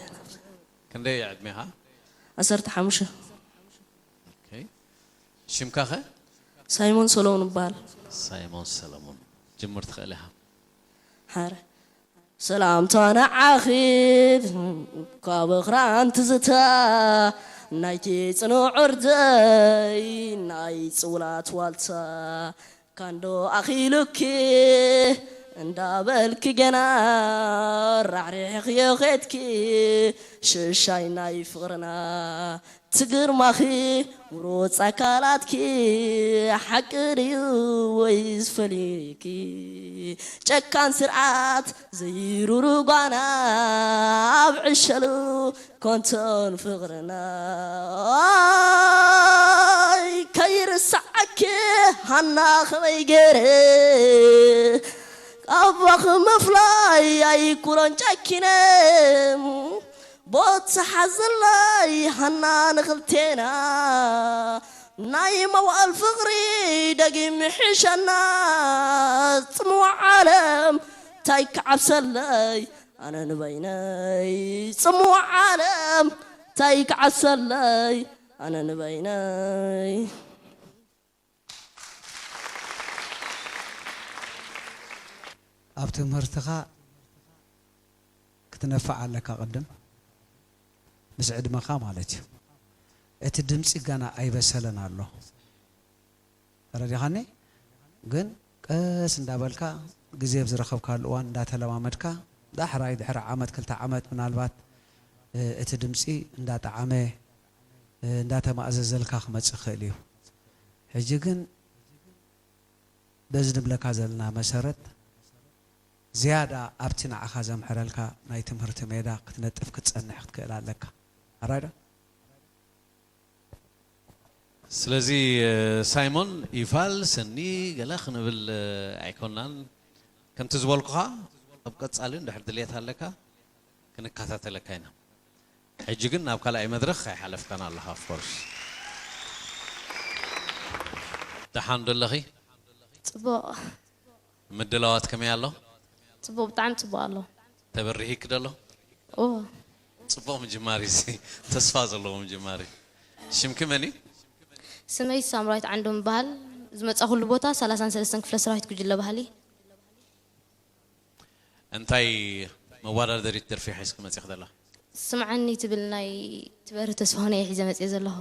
ክንደይ ዕድሜኻ? ዓሰርተ ሓሙሽተ ኦኬ። ሽምካኸ? ሳይሞን ሰሎሞን እበሃል ሳይሞን ሰለሞን። ጅምር ትኽእል ኢኻ። ሓረ ሰላምታ ንዓኺ ካብ ኽራን ትዝታ ናይቲ ጽኑዕ ዕርደይ ናይ ጽውላት ዋልታ ካንዶ ኣኺሉኪ እንዳበልኪ ገና ራሕሪሕኽዮ ኸድኪ ሽሻይ ናይ ፍቕርና ትግርማኺ ምሩፅ ኣካላትኪ ሓቂ ድዩ ወይስ ፈሊኪ ጨካን ስርዓት ዘይሩሩ ጓና ኣብ ዕሸሉ ኮንቶን ፍቕርና ኣይ ከይርስዓኪ ሃና ኸመይ ገይረ ካባኺ ምፍላይ ኣይኩኖን ጨኪነ ቦታ ሓዘላይ ሃና ንኽልቴና ናይ መዋእል ፍቕሪ ደጊም ይሕሸና ጽምዋ ዓለም ታይ ክዓብሰለይ ኣነ ንበይነይ ጽምዋ ዓለም ታይ ክዓብሰለይ ኣነ ንበይነይ ኣብ ትምህርትኻ ክትነፍዕ ኣለካ ቅድም ምስ ዕድመኻ ማለት እዩ። እቲ ድምፂ ገና ኣይበሰለን ኣሎ ተረዲኻኒ። ግን ቀስ እንዳበልካ ግዜ ኣብ ዝረኸብካሉ እዋን እንዳተለማመድካ ዳሕራይ ድሕሪ ዓመት ክልተ ዓመት ምናልባት እቲ ድምፂ እንዳጠዓመ እንዳተማእዘዘልካ ክመፅእ ይኽእል እዩ። ሕጂ ግን በዚ ንብለካ ዘለና መሰረት ዝያዳ ኣብቲ ንዓኻ ዘምሕረልካ ናይ ትምህርቲ ሜዳ ክትነጥፍ ክትጸንሕ ክትክእል ኣለካ። ኣራይ ዶ? ስለዚ ሳይሞን ይፋል ሰኒ ገለ ክንብል ኣይኮናን። ከምቲ ዝበልኩኻ ኣብ ቀጻሊ እንድሕር ድልየት ኣለካ ክንከታተለካ ኢና። ሕጂ ግን ናብ ካልኣይ መድረኽ ኣይሓለፍካን ኣለኻ። Of course ደሓን ዶ ኣለኺ? ጽቡቕ ምድላዋት ከመይ ኣሎ? ጽቡቕ ብጣዕሚ ጽቡቕ ኣሎ። ተበሪሂኪ ዶ ኣሎ? ኦ ጽቡቕ ምጅማር እዩ። ተስፋ ዘለዎ ምጅማር እዩ። ሽምኪ መን እዩ? ስመይ ሳምራዊት ዓንዶም ይበሃል። ዝመጻኹሉ ቦታ ሰላሳን ሰለስተን ክፍለ ሰራዊት ጉጅለ ባህሊ። እንታይ መወዳደሪት ደርፊ ሒዝኪ መጺኺ ዘለኺ? ስምዓኒ ትብል ናይ ትበርህ ተስፋሁን እየ ሒዘ መጽየ ዘለኹ።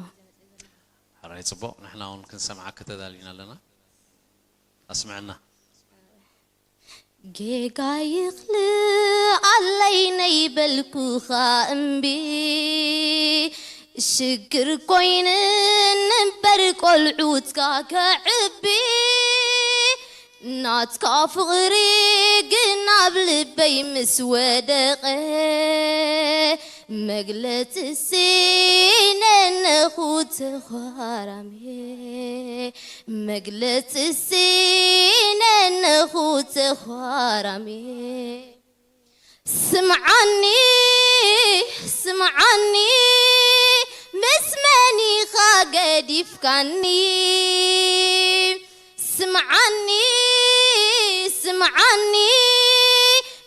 ሕራይ ጽቡቕ፣ ንሕና እውን ክንሰምዓኪ ተዳሊና ኣለና። ኣስምዐና። ጌጋ ይኽልኣለይ ነይበልኩኻ እምቢ ሽግር ኮይንን እምበር ቆልዑትካ ከዕቢ ናትካ ፍቕሪ ግን ኣብ ልበይ ምስ ወደቐ መግለጽ ስኢነ ነኹ ተዃራምየ መግለጽ ስኢነ ነኹ ተዃራምየ ስምዓኒ ስምዓኒ ምስ መን ኢኻ ገዲፍካኒ ስምዓኒ ስምዓኒ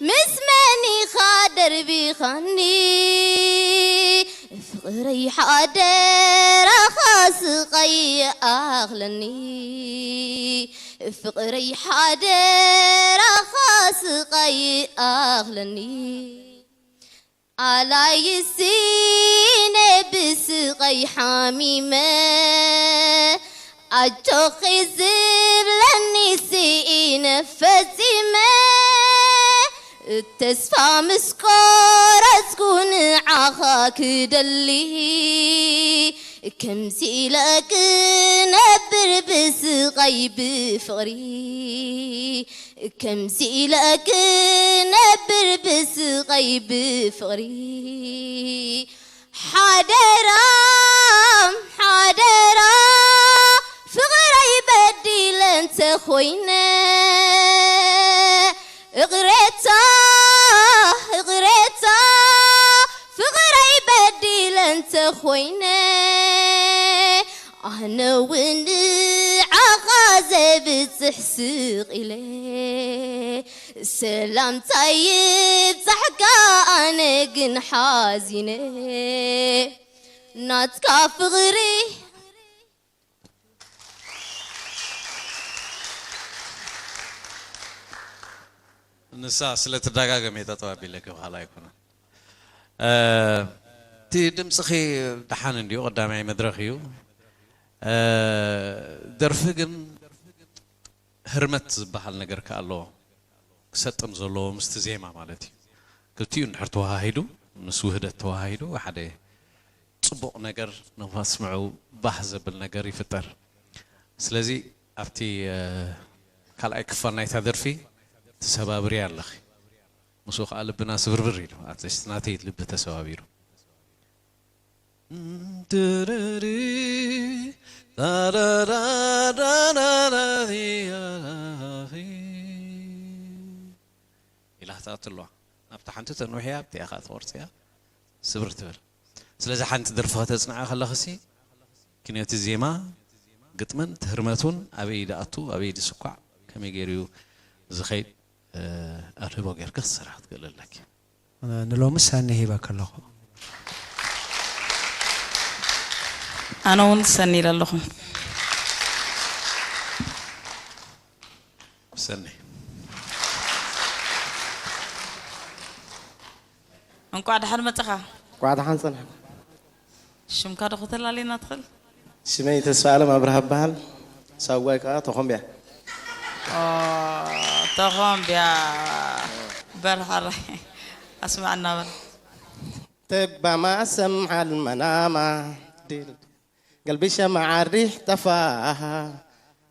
ምስ መን ኢኻ ደርቢኻኒ ፍቕረይ ሓደራኻ ስቓይ ይኣኽለኒ ፍቕረይ ሓደራኻ ስቓይ ይኣኽለኒ ኣላይሲነ ብስቐይ ሓሚመ ኣጆኺ ዝብለኒ ስኢነ ፈጺመ ተስፋ ምስ ቆረጽኩ ንዓኻ ክደሊ ከምዚ ኢለ ክነብር ብስቓይ ብፍቕሪ፣ ከምዚ ኢለ ክነብር ብስቓይ ብፍቕሪ፣ ሓደራ፣ ሓደራ፣ ፍቕረይ በዲለ እንተኾይነ፣ እቕሬታ፣ እቕሬታ፣ ፍቕረይ በዲለ እንተኾይነ፣ ኣነ እውን ንዓኻ ዘብጽሕ ስቕ ኢለ፣ ሰላምታይ ይብጻሕካ ኣነ ግን ሓዚነ፣ ናትካ ፍቕሪ። ንሳ ስለ ትደጋገም እየ ጠጠው ኣቢለኪ፣ ብኻልእ ኣይኮነን። እ፣ እቲ ድምፅኺ ደሓን እንድዩ፣ ቀዳማይ መድረኽ እዩ። እ፣ ደርፊ ግን ህርመት ዝበሃል ነገር ከኣ ኣለዎ፣ ክሰጥም ዘለዎ ምስቲ ዜማ ማለት እዩ። ክልቲኡ እንድሕር ተወሃሂዱ፣ ምስ ውህደት ተወሃሂዱ ሓደ ጽቡቕ ነገር ንኸስምዑ ባህ ዘብል ነገር ይፍጠር። ስለዚ ኣብቲ፣ እ፣ ካልኣይ ክፋል ናይታ ደርፊ ትሰባብርያ ኣለኺ። ምስኡ ከኣ ልብና ስብርብር ኢሉ፣ ኣትሊስት ናተይ ልቢ ተሰባቢሩ። ኢላ ክትኣቱ ኣለዋ። ናብታ ሓንቲ ተንውሕያ፣ ኣብቲኣ ከኣ ትቖርጽያ፣ ስብር ትብል። ስለዚ ሓንቲ ደርፊ ከተጽንዓ ከለኽሲ፣ ክንዮ እቲ ዜማ፣ ግጥምን እቲ ህርመቱን ኣበይ ድኣቱ፣ ኣበይ ድስኳዕ፣ ከመይ ገይሩ እዩ ዝኸይድ፣ እ፣ ኣድህቦ ጌርኪ ክትሰርሒ ክትክእሊ ኣለኪ። ንሎሚ ሰኒ ሂበኪ ኣለኹ። ኣነ እውን ሰኒ ኢለ ኣለኹ። ሰኒ። እንቋዕ ደሓን መጻኻ። እንቋዕ ደሓን ጸናሕኩም። ሽምካ ዶ ከተላልየና ትኽእል? ሽመይ ተስፋኣለም ኣብርሃ እበሃል። ሳጓይ ከኣ ተኾምብያ። ኦ፣ ተኾምብያ። በል ሓራይ ኣስምዐና በል። تبقى ما سمع المنامة دي. قلبي شمع الريح طفاها،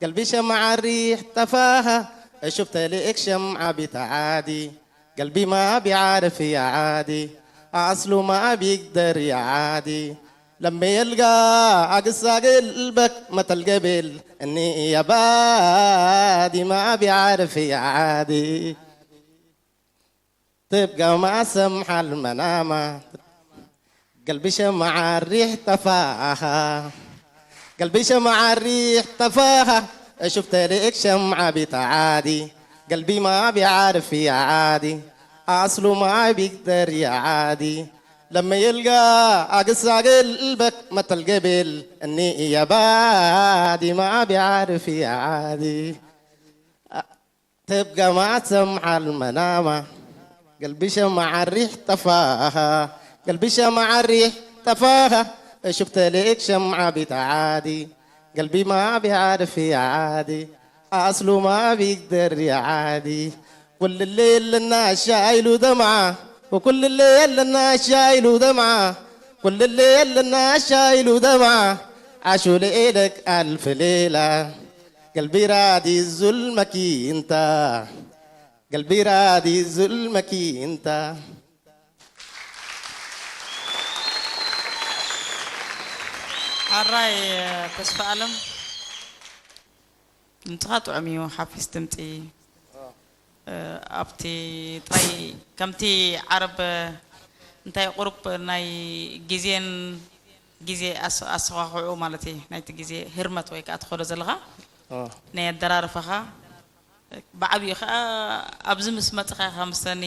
قلبي شمع الريح طفاها، شفت لك شمعة بتعادي، قلبي ما بيعرف يعادي، أصله ما بيقدر يعادي، لما يلقى أقصى قلبك ما تلقى بال إني يا بادي ما بيعرف يعادي. تبقى ما سمح المنامة، قلبي شمع الريح طفاها، قلبي شمع الريح طفاها، شفت لك شمعة بتعادي، قلبي ما بيعرف يعادي، أصله ما بيقدر يعادي، لما يلقى أقصى قلبك ما تلقى بال إني يا بادي ما بيعرف يعادي. تبقى ما تسمع المنامة، قلبي شمع الريح طفاها، قلبي شمع الريح طفاها، شفت لك شمعة بتعادي، قلبي ما بيعرف يعادي، أصله ما بيقدر يعادي، كل الليل للناس شايله دمعة، وكل الليل للناس شايله دمعة، كل الليل للناس شايله دمعة، عاشوا ليلك ألف ليلة. قلبي راضي ظلمك انت، قلبي راضي ظلمك انت. ሓራይ ተስፋ ኣለም ድምፅኻ ጥዑም እዩ፣ ሓፊስ ድምፂ። ኣብቲ ጥራይ ከምቲ ዓረብ እንታይ ቁሩብ ናይ ግዜን ግዜ ኣስ- ኣሰኻኽዑ ማለት እዩ፣ ናይቲ ግዜ ህርመት ወይ ከዓ ትኸዶ ዘለኻ ናይ ኣደራርፋኻ ብዓብዩ ከዓ ኣብዚ ምስ መፅኻ ኢኻ ምሰኒ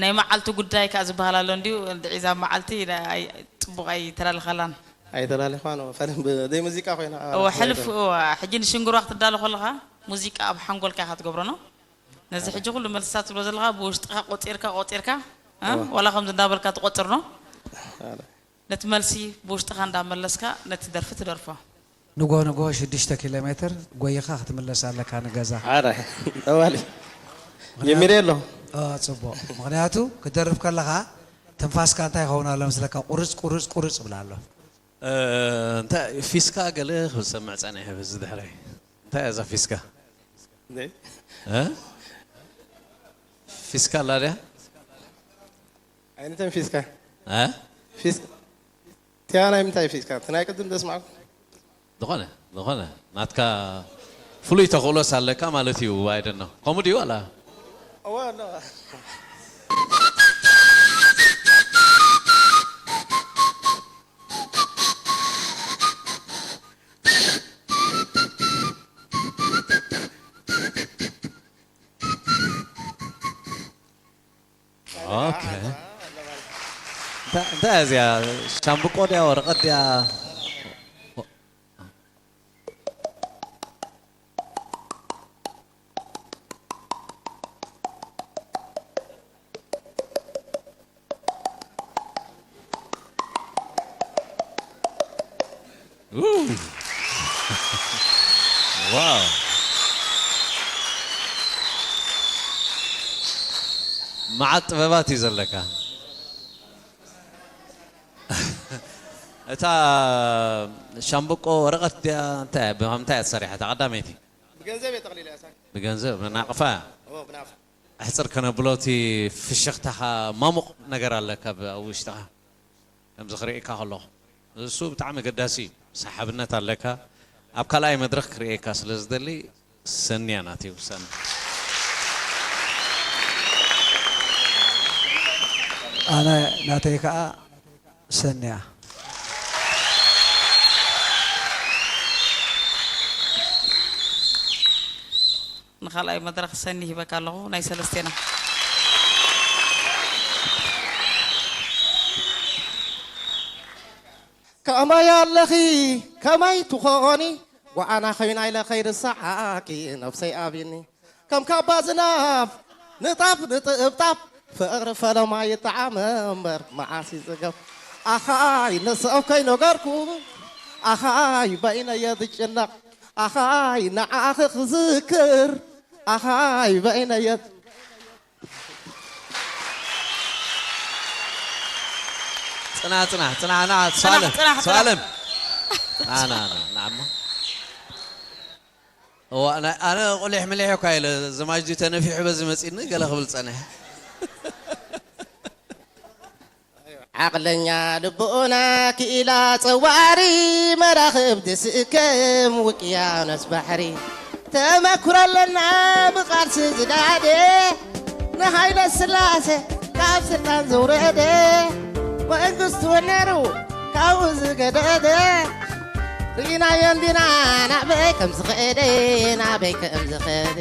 ናይ መዓልቲ ጉዳይ ከዓ ዝበሃል ኣሎ እንድዩ። ድዒዛ መዓልቲ ኣይ- ፅቡቕ ኣይተላልኻላን። ኣይተላልኻን፣ ፈለም ዘይሙዚቃ ኮይና እወ ሕልፍ እወ ሕጂ ንሽንግሯ ክትዳሎ ከለኻ ሙዚቃ ኣብ ሓንጎልካ ኢኻ ትገብሮ ነው። ነዚ ሕጂ ኩሉ መልስታት ትብሎ ዘለኻ ብውሽጥኻ ቆፂርካ ቆፂርካ እ? ዋላ ከምዚ እንዳበልካ ትቆፅር ነው። ነቲ መልሲ ብውሽጥኻ እንዳመለስካ ነቲ ደርፊ ትደርፎ። ንግሆ ንግሆ ሽዱሽተ ኪሎ ሜትር ጎይኻ ክትምለስ ኣለካ ንገዛ። ኣረ ጠዋሊ ጀሚረ ኣሎ። እ፣ ጽቡቕ። ምኽንያቱ ክትደርፍ ከለኻ ትንፋስካ እንታይ ይኸውን ኣሎ መስለካ? ቁርጽ ቁርጽ ቁርጽ ይብል ኣሎ። እ፣ እንታይ ፊስካ ገለ ክሰምዕ ጸኒሐ በዚ ድሕረይ። እንታይ እያ እዛ ፊስካ? እንዴ? እ? ፊስካ ኣላ ድያ? ኣይነተን ፊስካ? እ? ፊስ-፣ እቲኣ ናይ ምንታይ ፊስካ? እቲ ናይ ቅድም ዘስማዕኩ? ዝኾነ፣ ዝኾነ። ናትካ ፍሉይ ተኽእሎስ ኣለካ ማለት እዩ፣ I don't know። ከምኡ ድዩ ዋላ? እወ፣ ኣለዋ። ኦኬ። እንታ-፣ እንታይ እያ እዚኣ? ሻምብቆ ድያ? ወረቐት ድያ? ው። ዋው። መዓት ጥበባት እዩ ዘለካ። እታ ሻምብቆ ወረቐት ድያ? እንታይ እያ? ብምንታይ እያ ተሰሪሓ? እታ ቀዳመይቲ? ብገንዘብ እየ ጠቕሊለ እያ፣ ሳይ። ብገንዘብ፣ ብናቕፋ እያ? እዎ፣ ብናቕፋ። ኣሕጽር ከነብሎ፣ እቲ ፍሽኽታኻ ማሙቕ ነገር ኣለካ ኣብ፣ ኣብ ውሽጥኻ። ከምዚ ክርእየካ ከለኹ። እሱ ብጣዕሚ ኣገዳሲ እዩ። ሰሓብነት ኣለካ። ኣብ ካልኣይ መድረኽ ክርእየካ ስለ ዝደሊ፣ ሰንያ ናተይ ውሳነ። ኣነ ናተይ ከኣ ሰንያ። ንኻልኣይ መድረኽ ሰኒ ሂበካ ኣለኹ፣ ናይ ሰለስቴና። ከመይ ኣለኺ? ከመይ ትኾኒ? ጓዓና ኸይና ኢለ ኸይርሳዓኪ ነፍሰይ ኣብኒ። ከም ካባ ዝናብ ንጣፍ ንጥብጣብ ፍቕሪ ፈለማ ይጠዓም እምበር መዓስ ይጽገብ። ኣኻይ ንሰብ ከይነገርኩ ኣኻይ በይነየ ዝጭነቕ ኣኻይ ንዓኺ ክዝክር ኣኻይ በይነየ ጽና፣ ጽና፣ ጽና፣ ና፣ ጽናሕ፣ ሳልም፣ ጽናሕ፣ ጽናሕ። ሳልም። ና፣ ና፣ ና፣ ና፣ እሞ። እዋ፣ ና-፣ ኣነ ቁሊሕ ምሊሕ እኳ ኢለ፣ ዘማጅ ድዩ ተነፊሑ በዚ መጺኒ፣ ገለ ክብል ጸኒሐ። ዓቕለኛ ልቦና ክኢላ ጸዋሪ መራኽብ ዝስከም ውቅያኖስ ባሕሪ ተመኩሮ ኣለና ብቓልሲ ዝዳደ ንሃይለ ስላሴ ካብ ስልጣን ዘውረደ መንግስቱ ነይሩ ካብኡ ዝገደደ ርኢናዮ እንዲና ናበይ ከም ዝኸደ ናበይ ከም ዝኸደ